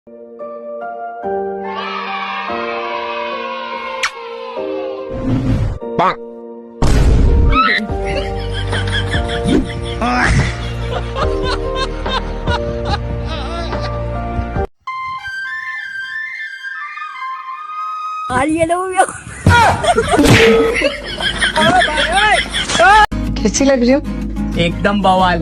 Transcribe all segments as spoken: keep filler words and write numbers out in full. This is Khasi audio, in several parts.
All yellow ho gaya. कैसी लग रही हूँ? एकदम बवाल।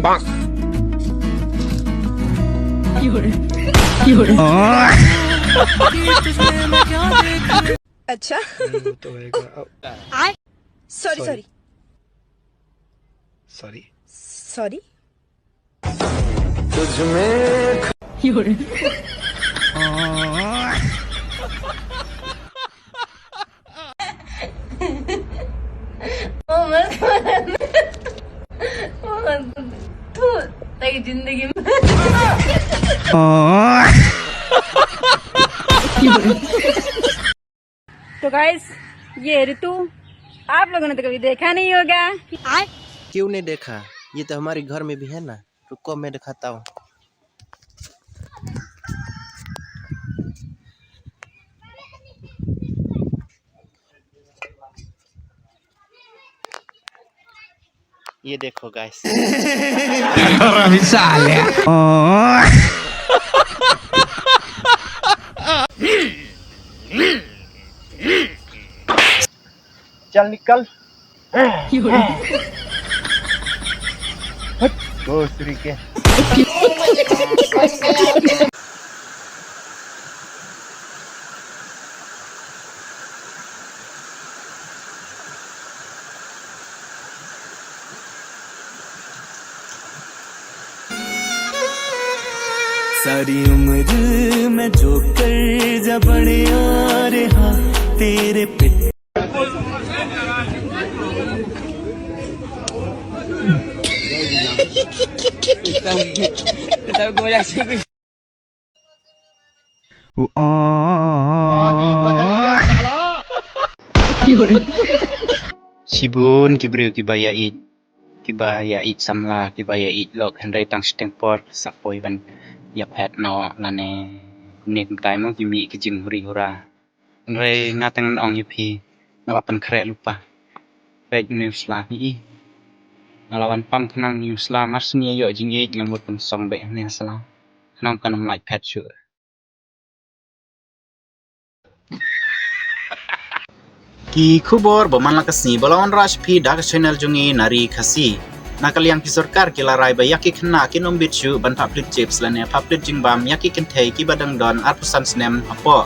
अच्छा। हम्म, तो एक बार, अब सॉरी, सॉरी। सॉरी। सॉरी। सॉरी। तुझ में ओ मत, ओ मत, तू तेरी जिंदगी में। तो गाइस, ये ऋतु आप लोगों ने तो कभी देखा नहीं होगा। क्यों नहीं देखा? ये तो हमारे घर में भी है ना। रुको, मैं दिखाता हूँ। ये देखो गाइस। चल निकल। हट, दूसरी के। सारी उम्र मैं जोकर जा बने आ रहा तेरे पे। Shibun ki briew kiba ïa ïeit, kiba ïa ïeit samla, kiba ïa ïeit lok, hynrei tang shiteng por sa poi ban ïa phet noh lane kumne kumtai mo ki mih ki jinghuri hura. Hynrei nga teng ngan ong ïa phi, nga la pynkhreh lypa. Peit une u sla phi i. Nga la wan pang khnang une u sla, mar shu ïa ïoh jingïeit ngan mut pynsong beit une u sla. Khnang kan ym lait phet shuh. Ki khubor ba man la ka sngi ba la wanrah sha phi da ka channel jong ngi na ri Khasi. Na ka liang ki sorkar ki la rai ba ïa ki khynnah kin ym bit shuh ban phah plit chips lane phah plit jingbam ïa ki kynthei kiba dang don arphew san snem hapoh.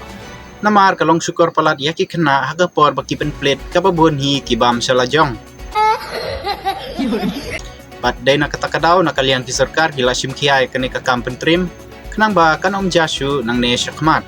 Namar ka long shukor palat ïa ki khynnah ha ka por ba ki pynplit kaba bun hi ki bam sha la jong. Bad dei na kata ka daw na ka liang ki sorkar ki la shim khia ïa kane ka kam pyntriem khnang ba kan ym jia shuh nangne shakhmat.